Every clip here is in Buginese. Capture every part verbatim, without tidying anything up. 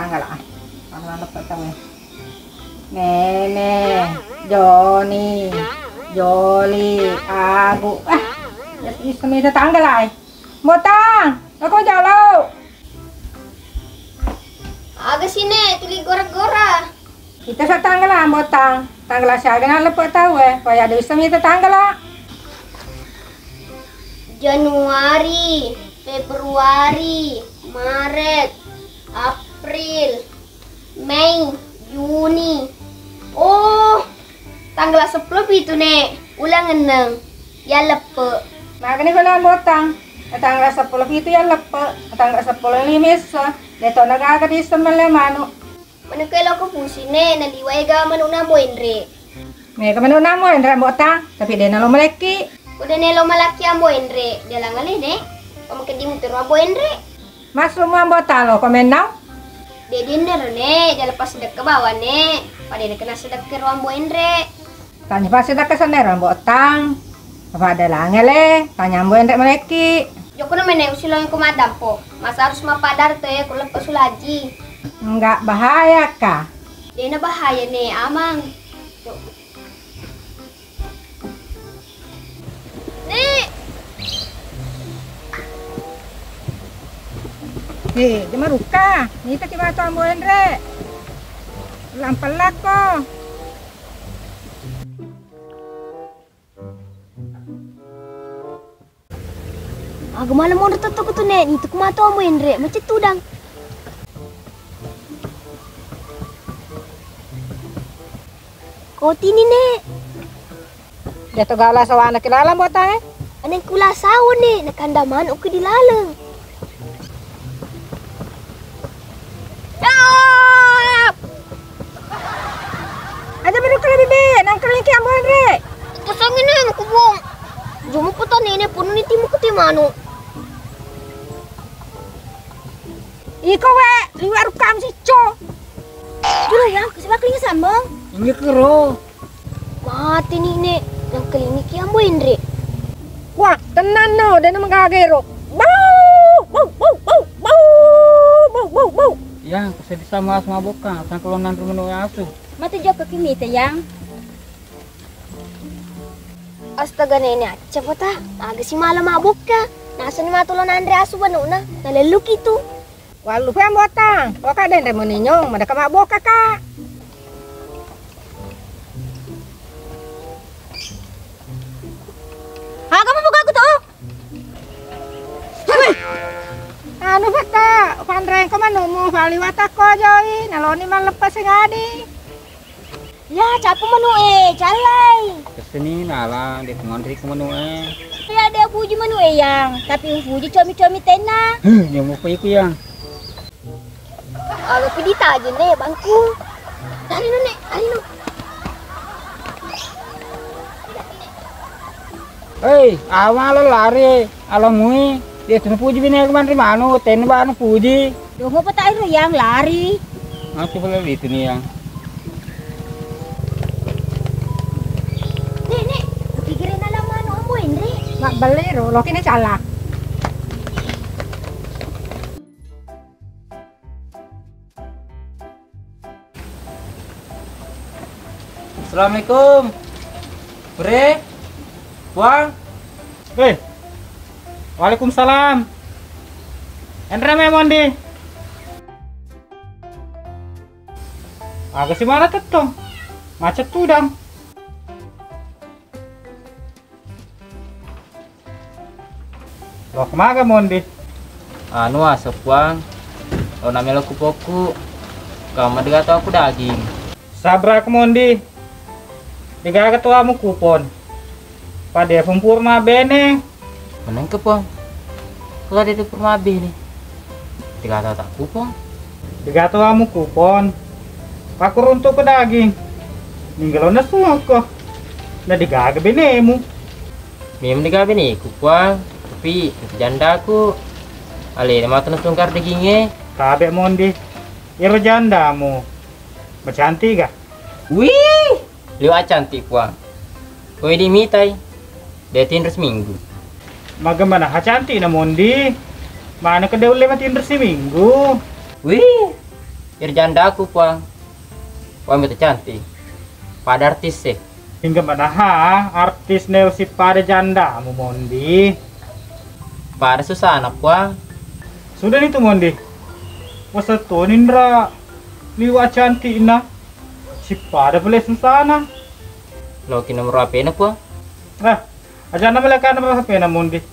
Tanggala. Tanggala leppe tau e. Nene, Joni, Joli, Agu. Ah, ya bisa mi tetanggala e. Botang, aku jalo. Aga sine tuli gora-gora. Kita sa tanggala Botang. Tanggala siaga na leppe tau e. Paya ada bisa mi tetanggala. Januari, Februari, Maret, April, Mei, Juni. Oh, tanggala seppulo pitu ne, uleng enneng. Ya leppe. Magani ko Botang. Tanggala seppulo pitu ya leppe. Tanggala seppulo lima essa. Deto na gaga di semmelle manu. Manukku eloko pusing ne, naliwai ga manukna Ambo Enre. Mega manukna Ambo Enre, Ambo Tang, tapi de nalo malekki. Udah nelo malakki Ambo Enre, de langale ne. Pamakeddi mutero Ambo Enre. Masuk mu Ambo Tang lo, ko mennau? De dinner ne, jala pas sedekka bawa ne. Pada ne kena sedekka ro Ambo Enre. Tanya pasti tak kesan ero Ambo Tang. Apa ada langale, tanya Ambo Enre malekki. Jokkono mene usilong ko madampo. Masa harus mappadar te ko leppa sulaji. Enggak bahaya kah? Dena bahaya ne, Amang. Nek. Eh, de marukka. Nita ki matu Ambo Enre. Lampellakko. Aga malam monro tetto ko tu, Nek. Nitu ku matu Ambo Enre, macet tudang. Kotini, Nek. Jatuh gala sawana ki laleng Botang e. Aneng kula sawo, Nek, nakanda manuk ki di laleng. Aja menukala bebe, nangkalingi ki Ambo Enre. Pasang ini aku buang. Jumu putar nene pun ni timu kuti manu. Iko we, liwa rukam sico. Dulu yang, kasih bakling sambung. Ini kero. Mati ni, Nek, nangkalingi ki Ambo Enre. Wah, tenang no, dena magaga ero. Bau, bau, bau, bau, bau, bau, bau, bau. Yang, kasih bisa mas mabukka, tangkalo nanru menu asu. Matu jokka ki mita, Yang. Astaga, Nene, acca pota. Aga si mala mabukka. Nasani matu lo nanre asu banuna. Nalellu ki tu. Wallu pe Ambo Tang, oka denre meninyong, madaka mabboka ka. Aga mabboka aku to? Anu petta, panreng ko manumu, paliwata ko joi, naloni malleppa sengadi. Ya, cappu manu e, callai. Kesini nala, de kumonri ku manu e. Ya, de puji manu e, Yang. Tapi upuji comi-comi tenna. Huh, nyamu pa iku, Yang. Aga pidi tajin ne, bangku. Lari no, Nek, lari no. Hei, awala lari, alamui. Dia tunu puji bine kumanri manu, tenna bana puji. Dongo peta iro Yang lari. Aku pula itu nih, Yang. Nek, Nek, pikirnya lama anu Ambo Enre. Mak beli ro, lo kini salah. Assalamualaikum. Bre, Puang. Eh, waalaikumsalam. Enre me Mondi. Aga si mala tettong. Macet tudang. Lo kemaga Mondi? Anu asa Puang, lo na melo kupokku, kamma degaga tau ku daging. Sabrak Mondi, degaga tuamu kupon. Pada fumpur mabene. Menengke Puang, kalau ada fumpur mabene. Degaga tau tak kupon. Degaga tuamu kupon. Pakkuruntu ke daging. Ninggalo nesu ko. Na degaga benemu. Memang degaga beneku, Puang, tapi jandaku. Alena matu nasungkar dagingnge. Tabe Mondi, ero jandamu macantik ga? Wih, liwa cantik, Puang. Koi dimitai, de tinro seminggu. Magemana ha cantik na Mondi? Mana kede ulle matinro seminggu? Wih, Iri jandaku, Puang. Puang beto cantik. Pada artis e. Hingga manaha artis ne sippada jandamu, Mondi. Pada susana, Puang. Sudah nitu, Mondi. Wasettoni nra liwa cantikna. Sippada pale susana. Loki nomor H P-na, Puang. Ah, aja nama lekana H P-na, Mondi.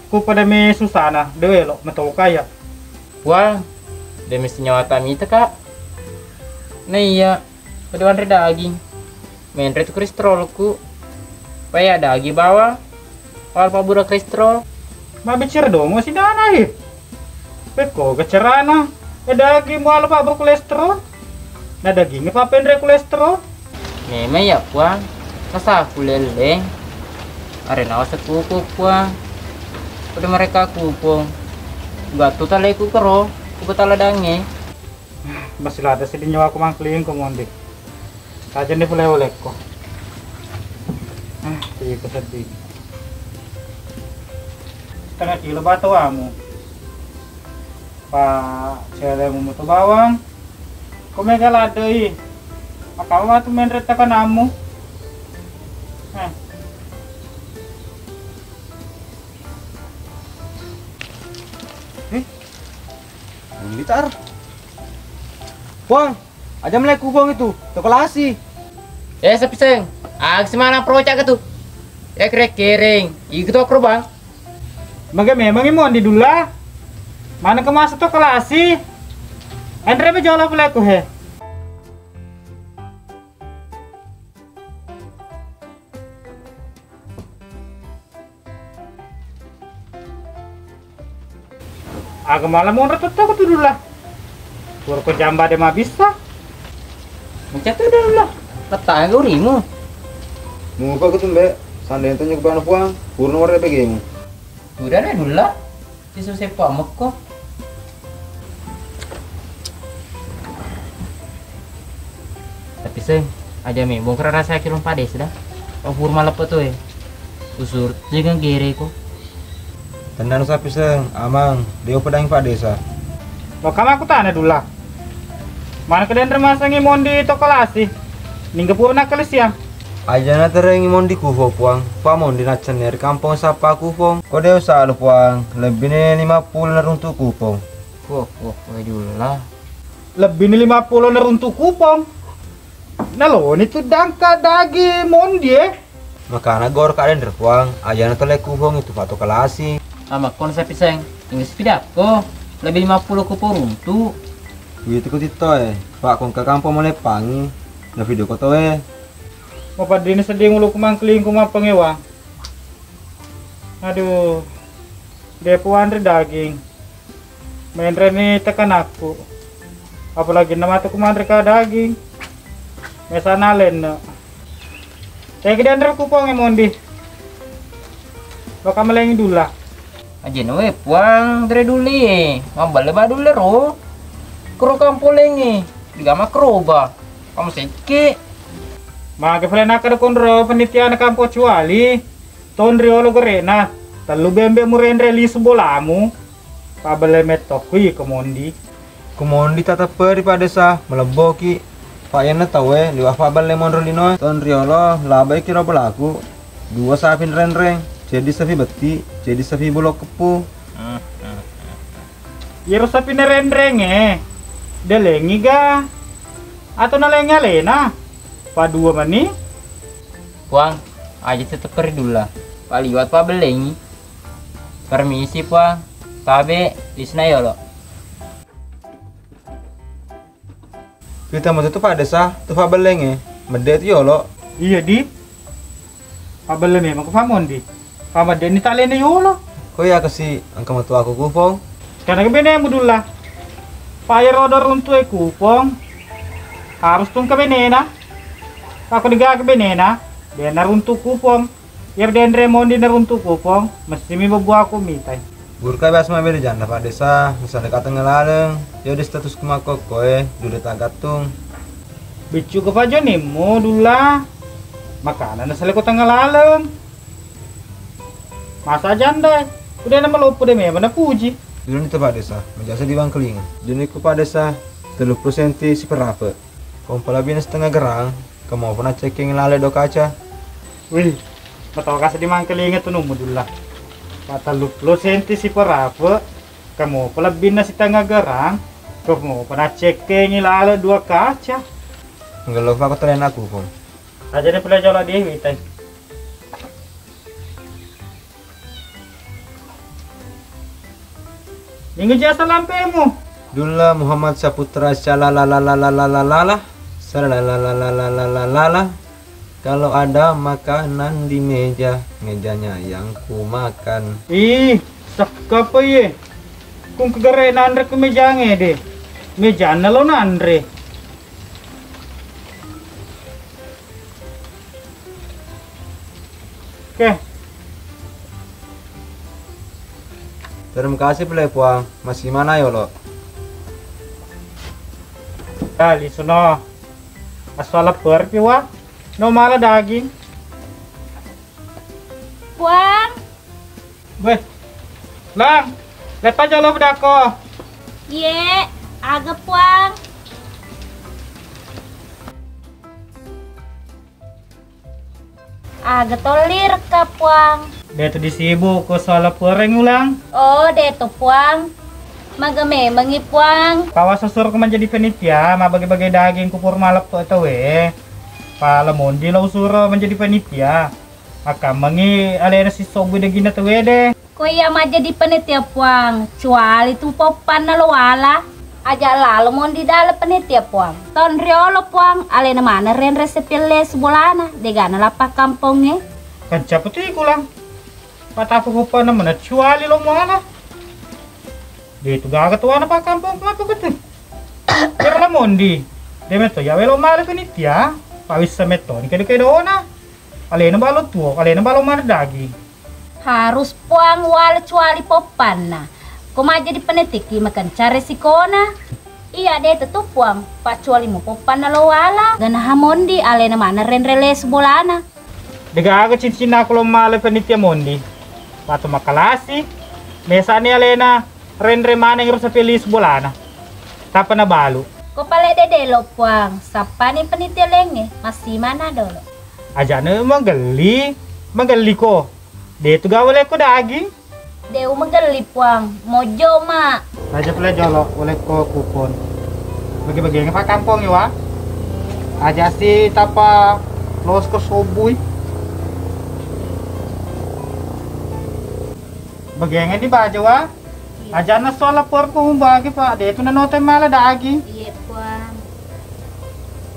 Ku pada me susana, de welo metoka ya. Puang, de mesti nyawa tamita, Kak. Nah iya, pada wanre daging. Menre tu kolesterolku. Paya daging bawang. Wal pabura kolesterol. Mabbicara domo sidana e. Pekko kecerana. E daging muala pabura kolesterol. Na daging papenre kolesterol. Memang ya, Puang. Masa aku lelleng. Arena wasa kuku, Puang. Pada mereka kupong. Gatu taleku kero. Ku betala dange. Masih lada sedih nyawaku mangkeling ko, Mondi. Tajeng ni pole olekko. Ah, iya ko sedih. Setengah kilo batu amu. Pa cele mu mutu bawang. Ko mega ladei. Maka matu menre takanammu. Eh. Eh? Mondi tar. Puang, aja melai kupong itu, toko lasi. Eh, Sapiseng, aga simana proca ke tu? Eh, kereng-kereng, iku toko, Bang. Mage memang imo di Dulla. Mana ke masa toko lasi? Enre be jolo peleku he. Aga mala monro totto ko tu Dulla. Pura ko jamba de mabissa. Mencet tu Dulla. Lettang urimu. Muka ko tumbe. Sandeng tanya ke bana puang. Purno warna begemu. Udah deh Dulla. Sisu seppo amekko. Tapi seng, aja me bongkar rasa kilong pades dah. Pura maleppe tu eh. Usur jangan gere ko. Tenang sapi seng, amang, dia pedang Pak Desa. Lo kama aku tanya Dulla. Mana kalian remasangi mondi toko lasi? Ningga pura nakkalisiang. Ajana terengi mondi kufo puang. Pa mondi naccenne ri kampong sappa kufong. Ko de usalu puang, lebbine lima pulo naruntu kupong. Wah, wah, wah, Dulla. Lebbine lima pulo naruntu kupong. Naloni tu dangka dagi mondi eh. Makana gor ka denre puang, ajana tole kupong itu fato kalasi. Ama kon sapi seng, inggris pidakko. Lebbi lima pulo kupong runtu. Witu ku tito eh, pak kongka kampong malepangi. Na video ko to eh. Mapaddini seddi nguluku mangkeling ku mappengewa. Aduh, de puanre daging. Menreni tekanakku. Apalagi namatuku manre ka daging. Mesana lenne. Tegi dianre kuponge mondi. Baka melengi Dulla. Ajena we puang dere Dulli. Mabballe ba Dulla ro. Kero kampolengi. Digama keroba. Kamu sekke. Mage pale nakkeda konro penitiana kampo cuali. Tonriolo gerena. Tellu bembe murenre lisu bolamu. Pabelle metto kui ko mondi. Ko mondi tateppe ri Pak Desa, malebboki. Pak yenna tauwe liwa pabelle monro linoe. Tonriolo labai kiro bolaku. Dua sapi renreng, ceddi sapi betti, ceddi sapi bolok keppu. Yero sapi nerenrenge, delengi ga? Atau nalengi alena? Padua mani? Puang, aja tetep ri Dulla. Paliwat pabellengi. Permisi, Puang. Tabe, lisna yolo. Kita metu tu Pak Desa, tu pabellengi. Medde tu yolo. Iya, di. Pabelle memang ku pamondi. Pamaddenni talena yolo. Ko iya kasi engka metu aku kupong. Karena ke benemu Dulla. Pak yero do runtu e kupong. Harus tungke benena. Aku digaga benena. Dia naruntu kupong. Iyaro denre mondi naruntu kupong, messimi bebuaku mitai. Gurka biasa mabeda janda Pak Desa, misalnya ka tengnga laleng, yo di status ku makkokkoe, duda tagattung. Biccu ko pajonimmu Dulla, makana nasale ko tengnga laleng. Masa janda, udah nama loppo de memang napuji. Dulu itu Pak Desa, majasa di Bangkelingan. Dulu ku Pak Desa, Telluppulo senti siperape. Ko mupalebbina setengah gerang, kamopa naccekkengi laleng dua kaca. Wih, matoka seddi mangkalinga tu nummu dulla. Pa telluppulo senti siperape, kamopa lebbinna setengah gerang, kamopa naccekkengi laleng dua kaca. Ngello pa ko tolena kupon. Ajana pula jolo diwitai. Ingo jasa lampemu. Dulla Muhammad Saputra, syalalalalalalalalala, syalalalalalalalalala. Kalau ada makanan di meja, mejanya yang ku makan. Ih, sakka apa ye? Kung kegere nanre ke mejange de. Mejanna lo nanre. Oke. Terima kasih pale Puang, masih mana yolo? Kali suno. Aswala perpi wa. No mala daging. Puang. Weh. Lang. Lepa jolo bedako. Iye, aga Puang. Aga tolli rekka Puang. De tu disibu ko soal puareng ulang. Oh, de tu Puang. Maga memengi Puang. Pawasa suro ko manjadi panitia, mabage-bage daging kupur maleppe tauwe. Pala mondi lo usuro manjadi panitia. Akkammengi alena sisobbu dagingna tauwe de. Ko iya majjadi panitia Puang, cuali tu poppanna lo wala. Aja lalo mondi dala panitia Puang. Taun riolo Puang, alena maneng renre sepille subolana, degana lappa kampongnge. Kanca putiku lang. Pataku poppanna mana cuali lo muala. De tu gaga tuana pakkampong maka betul. Kira la mondi. De metto ya welo male panitia. Pawissa metto ni kedo-kedona. Alena balo tuo, alena balo mare daging. Harus Puang wala cuali poppanna. Ko majjadi penetiki makenca resikona. Iya de tetu Puang, paccuali mo poppanna lo wala. Ganaha mondi alena maneng renre les bolana. Degaga cincin aku lo male penitia mondi. Patu makalasi. Mesani alena renre maneng ro sapeli bolana. Tapa nabalu. Ko pale dede lo Puang, sappani penitia lenge, massimana dolo. Ajana magelli, magelli ko. De tu gawa leko daging. De umagelli Puang, mojo ma. Raja pula jolo, ulekko kupon. Bagi-bagiangngi pa kampong iwa. Aja si tapa los ke sobui. Bagiangngi di baja wa. Aja na soal lapor ku bagi pa, de tu nanote mala daging. Iye Puang.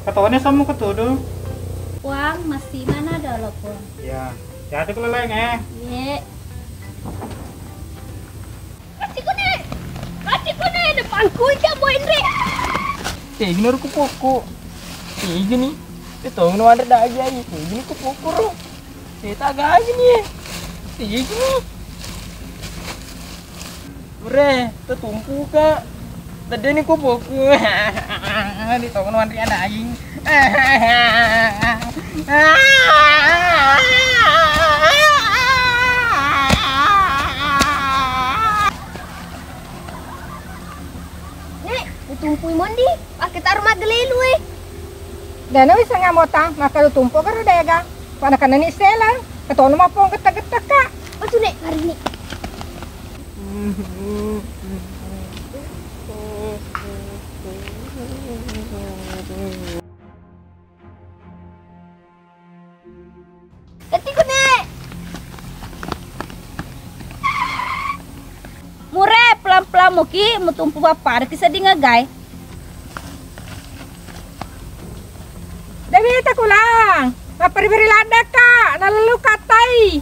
Katone sammu ketudu. Puang, massimana dolo Puang. Ya. Jatuh ke leleng eh. Iye. Mati kone. Mati kone, depanku ikan boy Indri. Tegi naru ku poko. Tegi ni. Te tong nu ada dagi ai. Tegi ni ku poko ro. Te tagagi ni. Tegi ni. Ure, tetumpu ka. Tedde ni ku poko. Di tong nu anri ada daging. Nek, utumpui mondi, pakai taruh magelelu eh. Dana wisseng amota, maka utumpu karo dega. Pada kena ni sela, ketonu mapong getta-getta ka. Asu nek, hari ni. Ketti kune. Mure, pelan-pelan muki, mutumpu pappada ki sedding agai. Dewi takulang, mapperi-beri ladde ka, nalelu kattai.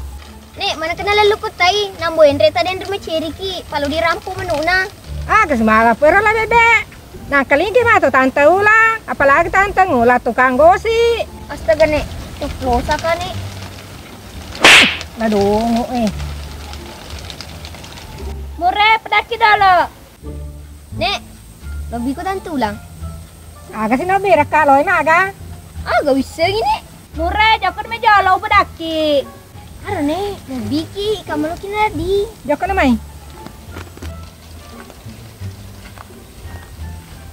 Nek, mana kena lelu kattai, nambo enre tadi enre maceriki, palu dirampu menuna. Ah, kesemala pero la bebe. Nangkalingi matu tante Ulang, apalagi tante Ulang tukang gosip. Astaga, Nek, tuplosa ka, Nek. Nadongo eh. Mure, pedaki dolo. Nek, lobiko tante Ulang. Aga si nobbi rekka loi maga? Aga wissengi, Nek. Mure, jokka mi jolo, ubedakki. Aro, Nek, nobbiki, kamu lo kinadi. Jokka na mai.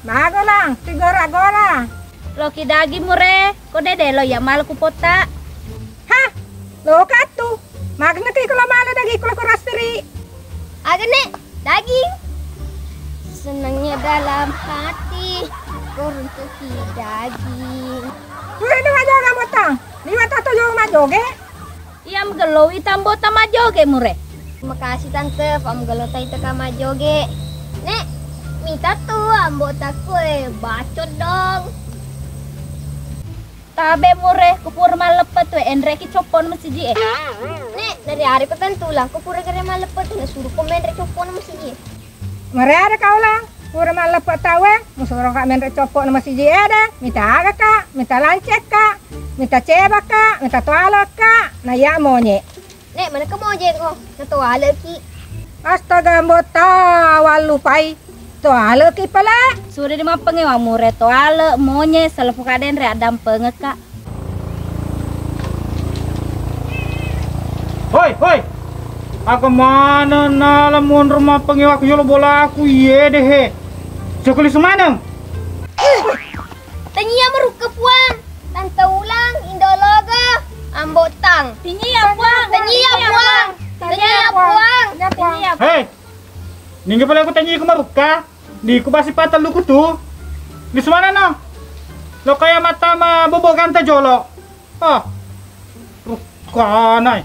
Magolang, tigora-gora. Loki daging mure, ko dede lo iya mala ku potta. Hah, loka tu. Magna ki kula mala daging kula kurasteri. Agane, daging. Senangnya dalam hati, kuruntuki daging. Mure ni wajaga motang. Liwat atau jauh majoge. Iya, magello wita ambo'ta majjoge mure. Makasih tante, pa magello taita ka majjoge. Nek, mita tu ambo'ta kue bacot dong. Tabe mure, ku pura malleppe tu enreki coppo'na masiji e. Nek, dari hari petan tulang, ku pura gere malleppe tu, nasuru ko menre coppo'na masiji e. Mareare kaulang, pura malleppe tauwe, musuro ka menre coppo'na masiji ede, mita aga ka, mita lance ka, mita ceba ka, mita toale ka, na iya monye. Nek, mana ke mojeng ko, na toale ki. Astaga, ambo'ta, wallupai, toale ki pale. Sudah di mappengnge wa mure toale, monye, selepu kadenre addampengekka. Hoi, hoi! Aga maneng nala monro mappengngewaku yolo bolaku, iye dehe. Joko lisu maneng. Tania marukka puang. Tante Ulang, Indo Logo, Ambo Tang. Tania puang. Tania puang. Tania puang. Hei, ningga pale aku tania ku marukka. Di ku basi patelluku tu. Di sumanano? Lo kaya mata ma bobo ganta jolo. Ah. Rukkana e.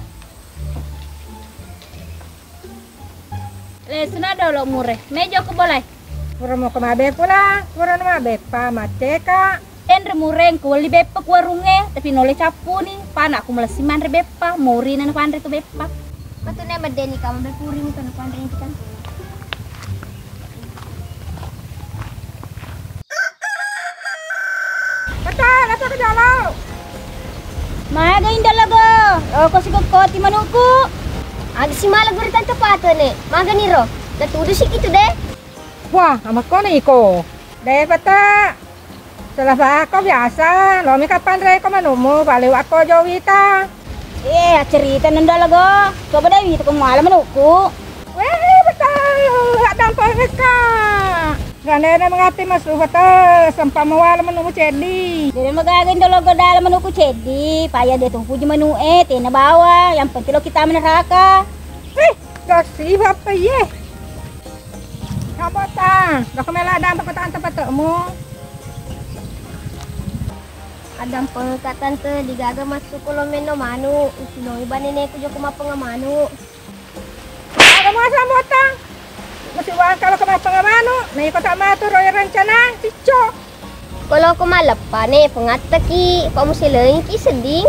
Lesuna dolo mure. Mejo ko bolai. Pura mo ko mabe pula. Pura no mabe pa maceka. Enre mureng, kuwelli beppa ku warungnge, tapi nole cappuni, panakku malessi manre beppa, morina napanre tu beppa. Matune maddeni ka mabe puri mutu napanre tu kan. Betul, apa ke jolo? Maga Indo Logo, oko si kokkoti manukku. Aga si mala guru tante patone, maga niro. Natudu si kitu de. Wah, amakkona iko. De pata. Selafako biasa, lomi kapang reko manumu, pale wakko jo wita. Eh, accerita nenda lago. Coba deh wita ko muala manukku. Weh, betul. Addampengekka. Gandena mengati masu betul, sempat muala manumu ceddi. Jadi magaga indo logo dalam manukku ceddi, paya de tupuji manu e, tena bawa, yang penting lo kita meneraka. Weh, gosip apa ye? Kamu tang, gak kemela dampeng ko tante patemu. Addampengekka tante, digaga massu ko lo menno manu, usilongi baneneku joko mappenga manu. Aga muasa motang? Mesti wangkalo ko mappenga manu, na iko tak matu roy rencana, cicco. Kolo ko malleppa ne, pengattaki, pa muselengi ki sedding.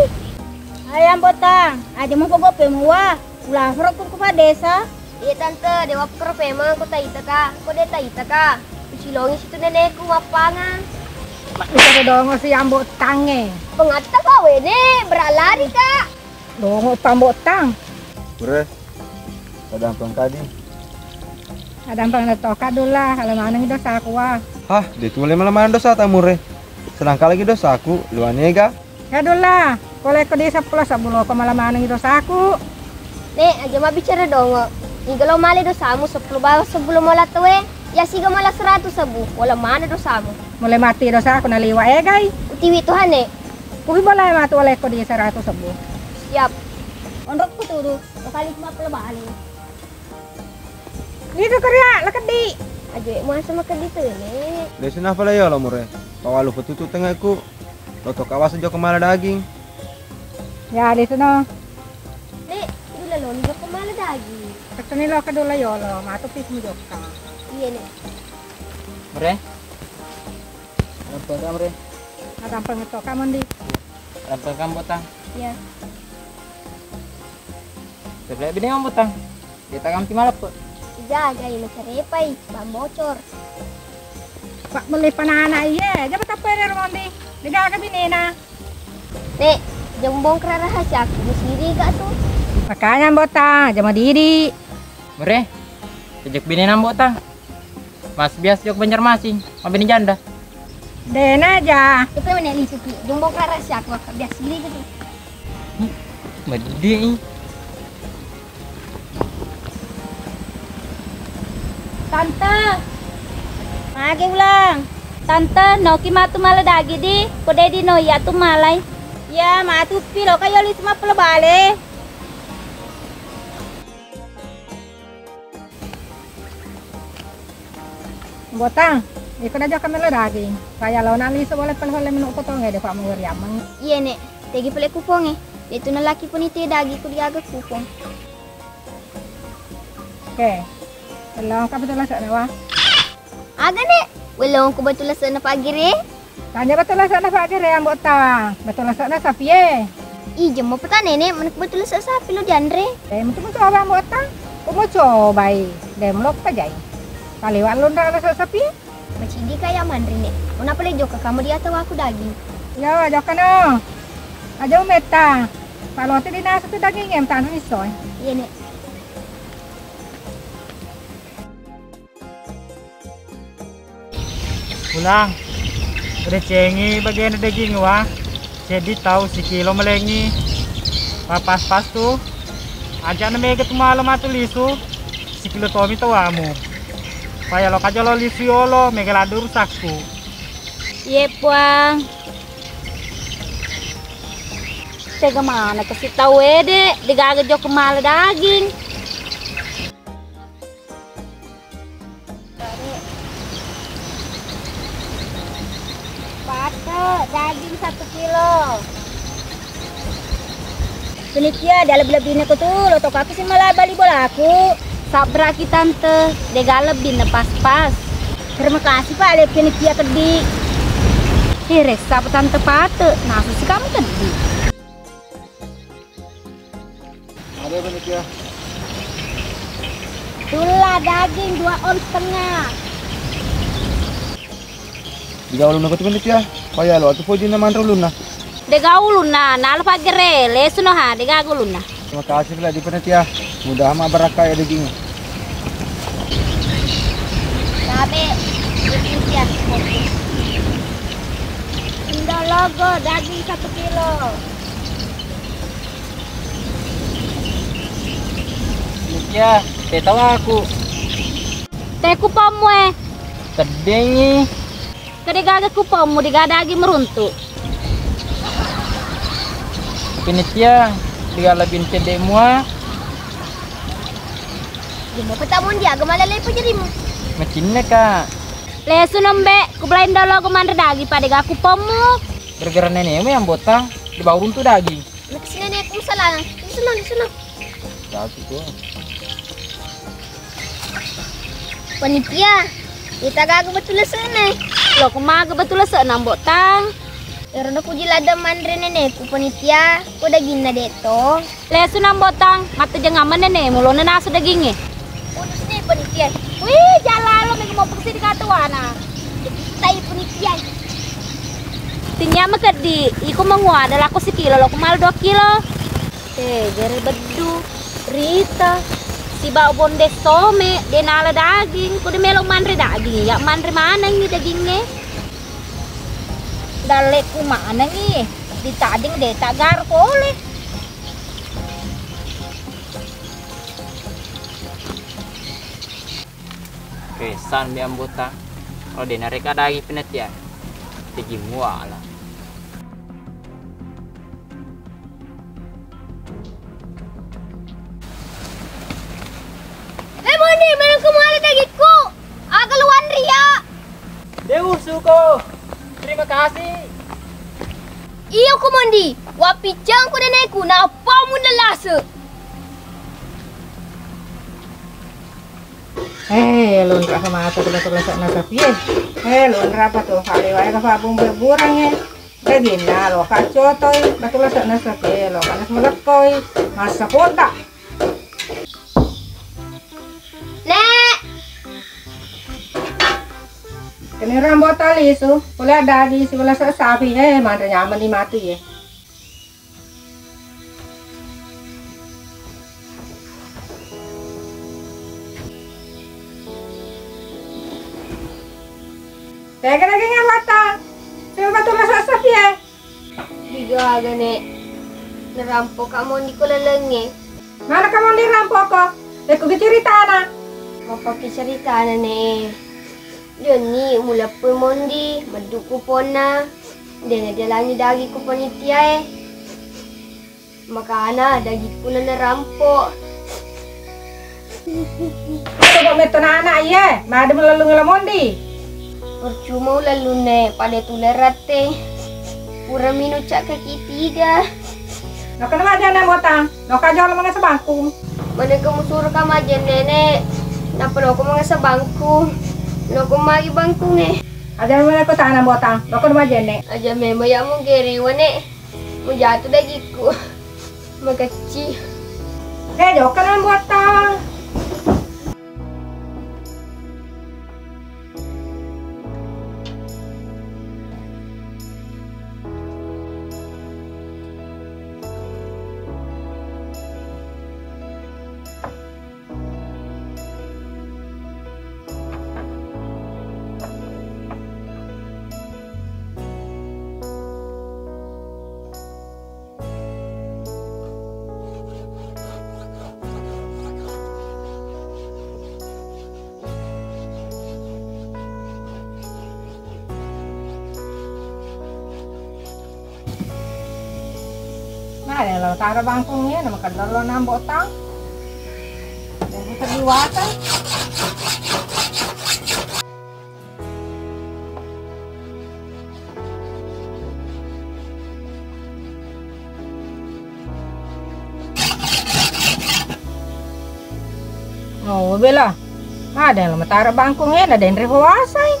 Ayam botang, aja mupogope mua, ulaforo ku kepala desa. Iya tante, dewa pekero pemeng ko taitaka, ko de taitaka. Usilongi situ neneku mappangang. Mak bisa dongo si ambo tange. Pengatta ka wene, beralari ka. Dongo pambo tang. Pure, tadampeng kadi. Tadampeng toka dula, ala maneng dosaku wa. Hah, de tule mala maneng dosa tamure. Sedangkan lagi dosaku, luanega. Ya Dullah, ko lekko di seppulo sebbu loko mala manengngi dosaku. Nek, aja mabbicara dongo. Niga lo male dosamu seppulo bawang sebbu lo mola tauwe, ya siga mola seratu sebbu, wala mana dosamu. Mulai mati dosaku naliwa egai. Utiwi Tuhan, Nek. Kuwi bola matu oleh ko di seratu sebbu. Siap. Onrokku tudu, kali cuma pele bali. Nitu keria, lekeddi. Aje muasa makeddi tu, Nek. Desi napa la yolo mure. Pawalu petutu tengeku. Loto kawasa joko mala daging. Ya, desuno. Nek, dula loni joko mala daging. Ketuni lo kedula yolo, matu pis mu jokka. Iya, Nek. Mure. Ada apa, Mure? Ada apa ngetok kamu, Ndi? Ada apa kamu, Botang? Iya. Sebelah bini kamu, Botang. Dia tak kampi malam, Pak. Jagai macarepai, bang bocor. Pak beli panana iya, aja betapa ada Romondi. Digaga binena. Nek, jembong kera rahasia aku, masiri gak tuh? Makanya Botang, aja madidi. Mure, rejek binena Botang. Mas bias jok Banjarmasin, mabini janda. Dena aja. Itu mana lisu ki, jembong kera rahasia aku, bias siri gitu. Ih, meddi. Tante. Mage ulang. Tante, noki matu mala dagi di, ko de di no iya tu malai. Iya, matu pi lo kayo lisu mappelo bale. Botang, iko na jokka melo daging. Paya lo na lisu bole pale holle menu potong e de pa mengeri ameng. Iye, Nek. Tegi pale kupong e. De tu nalaki penitia daging ku diaga kupong. Oke. Elong ka betul asa wa. Aga, Nek? Welong ku betul asa na pagire. Tanya betul asa na pagire, Ambo Tang. Betul asa na sapie. Ih, jemmo petang, Nenek, menek betul asa sapi lo dianre. Eh, mutu mutu abang Ambo Tang. Kumu cobai. Demlok pajai. Paliwat lunra asa sapi. Macidi kaya manre, Nek. Una pale jokka kamu di atawa aku daging. Yo, jokka no. Aja umetta. Palote di nasu tu daging em tanu isoy. Iya, Nek. Ulang, recengi bagena daging wa, seddi tau sikilo malengi. Papas-pas tu, aja na mega tu malo matu lisu, sikilo tomi tawamu. Paya lo kaja lo lisu yolo, mega ladde rusakku. Iye, Puang. Tega mana kasi tau ede, degaga jokka mala daging. Pate, daging satu kilo. Penitia, dia lebih-lebihnya ku tu, lo toko aku sih malah bali bolaku. Sabraki tante, dega lebih ne pas-pas. Terima kasih Pak, le penitia keddi. Eh, ressa apa tante pate, nasu sih kamu keddi. Ada apa nih, Tia? Tulla daging dua ons setengah. Diga ulunna ko tu panitia. Paya lo atu pojinna manre ulunna. Dega ulunna, nalo paggere, lesuno ha, dega ulunna. Terima kasih pula di panitia. Mudah ma barakka ya daging. Tabe, panitia. Indo logo daging satu kilo. Iya, te tau aku. Te kupommu e. Teddengi. Kede gaga kupommu, dega dagi meruntu. Penitia, dega lebih cedde mua. Jumbo petamun dia, gemala lepo jerimu. Macinna, Kak. Lesu nombe, ku belain dolo ku manre dagi pada ga kupommu. Gara-gara nenekmu yang botang, dibawa runtu dagi. Nakasi nenekku salana. Disunang, disunang. Satu tuh. Panitia, kita gaga betul lesene. Lo kumaga betul lesena, Mbok Tang? Erono puji ladde manre nenekku panitia, ko daginna deto. Lesu nang Mbok Tang, mattejengang menenemu lo nenasu dagingnge. Putus deh panitia. Wih, jalalo mega mau pengsi di katuana. Tai panitia. Tinya makeddi, iko mengua ada lako sikilo, lako malu dua kilo. Eh, jere beddu, rita, siba bonde some, de nala daging, kudu melo manre daging, ya manre manengi dagingnge. Dalle ku manengi, ditading de tak gar pole. Kesan be anggota, kalau de nareka dagi penetian, tegi muala. Eh, Mondi, mana kemana dagingku? Aga luan ria. Dewu suko. Terima kasih. Iyo ku Mondi, wapicang ku denekku, napa mun lase. Eh, lonra ka mata tu batu lasak na sapi, eh. Eh, lonra apa tu? Kale wae ka fa bumbu burang, eh. Daginna lo ka cotoi, batu lasak na sapi, eh, lo ka nasu lekkoi. Masa kota. Nek. Kene rambo tali su, pole ada di sebelah sa-, sapi, eh, manre nyaman ni mati, eh. Tega lagi ngawata. Coba tu rasa sapi ya. Digaga, Nek. Nerampok kamu di ko lalengnge. Mana kamu di rampok ko? Eko ke ceritana. Apa ke ceritana, Nek? Deni muleppui mondi, meddukku ponna, dena dialangi dagikku panitiae. Makana dagikku na narampo. Coba metto anak iye, made melellung la mondi. Percuma ulellunne, pada tuleratte. Pura minu cak kaki tiga. Nakana majenne botang, noka jolo mangasa bangku. Mana kamu suruh ka majenne, Nek? Napa loko mangasa bangku? Loko magi bangku nge. Aja mana ko tanah botang, loko majenne. Aja memang ya mungkiri wane. Mujatu dagikku. Makecci. Eh, jokka nang botang. Mare lo taro bangkung ya, nama kedor lo nambok tang. Dan kita diwata. Oh, bela. Ada yang matara bangkung ya, ada yang rewasai.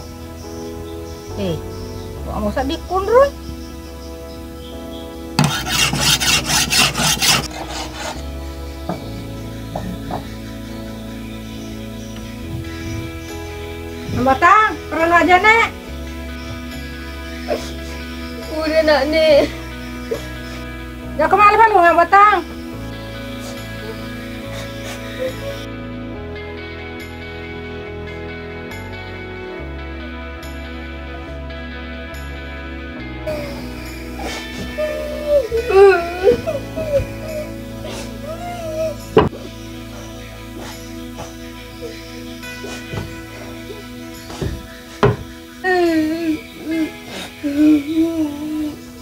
Eh, kok mau sedih kunrui? Ambatang, perlu aja, Nek. Udah, Nak, Nek. Ya, kemana, Pak? Lu nggak batang?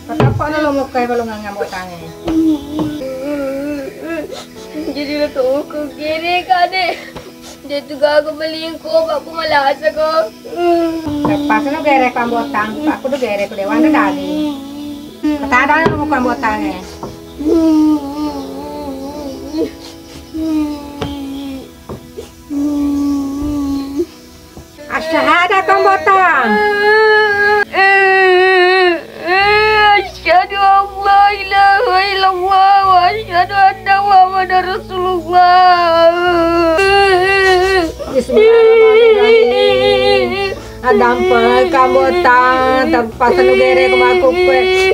Patappa na lo mokkai balungang ambo tange. Jadi lo toko gere kade. Dia tu gaga melingko, aku malasa ko. Terpaksa no gere ko ambo tang, aku tu gere ko dewan tu daging. Kata ada lo mokkai ambo tange. Asyhadu ka mbotan. Asyhadu an la ilaha illallah wa asyhadu anna Muhammadar Rasulullah. Bismillahirrahmanirrahim. Adampe ka mbotan, terpaksa nu gere ko makukkue.